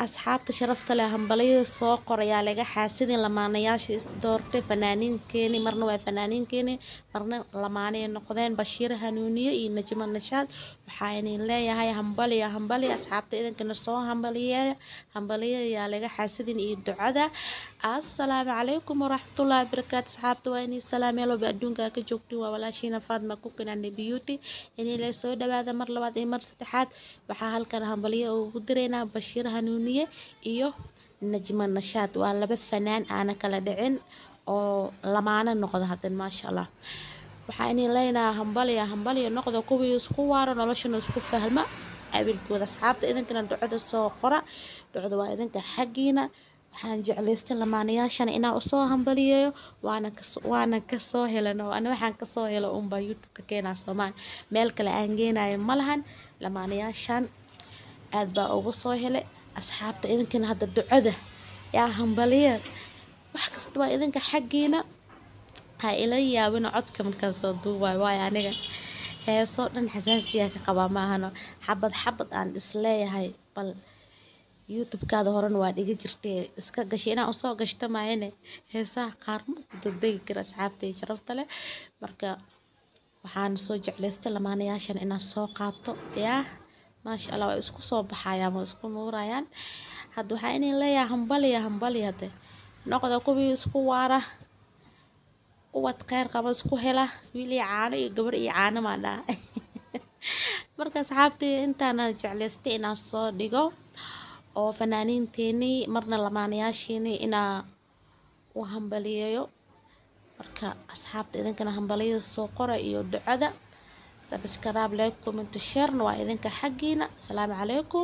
Asxaabta sharafta leh, hambalyada soo qorayaa laga xaasidin lamaanayaasha is doortay fanaaniinkeeni. Marna waa fanaaniinkeeni, marna lamaanay noqdeen Bashiir Hanuuniye iyo Najmo Nashaad. Waxaa idin leeyahay hambaliya, hambaliya. Asxaabta, idinkana soo hambaliya, hambaliyayaa laga xaasidin iyo ducada. Assalaamu calaykum waraxmatullaahi wabarakaatu. Asxaabta, waa inay salaam meel walba adduunka ka joogtiin. Waa walaashiina Faatma Cooking and Beauty. Inay la soo dhawaada mar labaad iyo mar saddexaad. Waxaa halkan hambaliyo ugu direynaa Bashiir Hanuuniye iyo Najmo Nashaad. Waa laba fanaan aana kala dhicin oo lamaano noqda hadan, maasha Allah. Waxaa inay leenahay hambaliya, hambaliya. Noqda kuwii isku waaro, noloshana isku fahma abilkooda. Asxaabta, idinkana ducada soo qora, ducada waa idinka xaggiina. Waxaan jeclaystay lamaanayaashan inaan usoo hambaliyeeyo, waana kasoo helano. Ana waxaan kasoo helo unbaa YouTube-ka keenaa, Soomaali meel kale aan geenayo ma lahan. Lamaanayaashan aad baa ugu soo helay. Asxaabta, idinkana hadda ducada yaa hambaliya, wax kasta waa idinka xaggiina. Ha ila yaabina codka markaan soo duubayo, waayo aniga heesoo dhan xasaasiyaa ka qabaa. Maahano xabad xabad aan isleeyahay. Bal YouTube-kaada horena waa dhiga jirtay, iska gashay inaan usoo gashto maahane, heesaha qaar ma ku degdegi kara, asxaabtay sharafta leh. Marka waxaan soo jeclaystay lamaanayaashan inaan soo qaato. Yaa maasha Allah, waa isku soo baxayaan, waa isku nuurayaan. Hadda waxaa inay leeyahay hambaliya, hambaliya. Hade noqda kuwii isku waara, uwad kheyr qaba isku hela, wiil iyo caano iyo gabar iyo caano maan dhaha. Marka asxaabtii, intaana jeclaystay inaan soo dhigo oo fanaaniinteenii marna lamaanayaashiinii inaa u hambaliyeeyo. Marka asxaabta, idinkana hambaliyada soo qora iyo ducada. Subscribe, like, comment, share waa idinka xaggiina. Asalaamu calaykum.